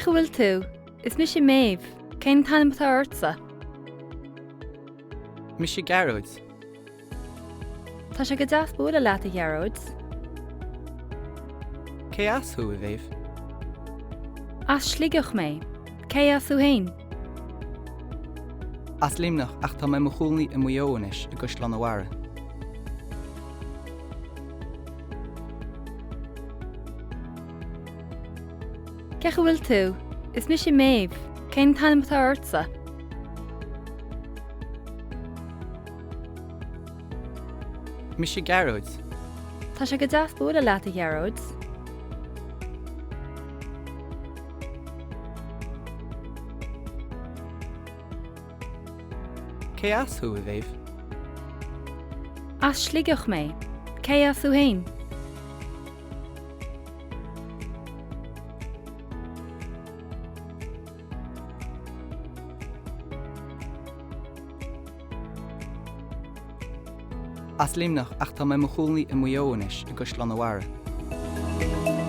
Cén chaoi a bhfuil tú? Is mise Méabh. Cén t-ainm atá ortsa? Mise Gearóid. Tá sé go deas bualadh leat, a Ghearóid. Cé as thú, a Mhéabh? As Sligeach mé. Cé as thú féin? As Luimneach ach tá mé i mo chónaí i Maigh Eo anois, i gCaisleán an Bharraigh. Cén chaoi a bhfuil tú? Is mise Méabh. Cén t-ainm atá ortsa? Mise Gearóid. Tá sé go deas bualadh leat, a Ghearóid. Cé as thú, a Mhéabh? As Sligeach mé. Cé as thú féin? As Luimneach ach tá mé i mo chónaí i Maigh Eo anois, i gCaisleán an Bharraigh.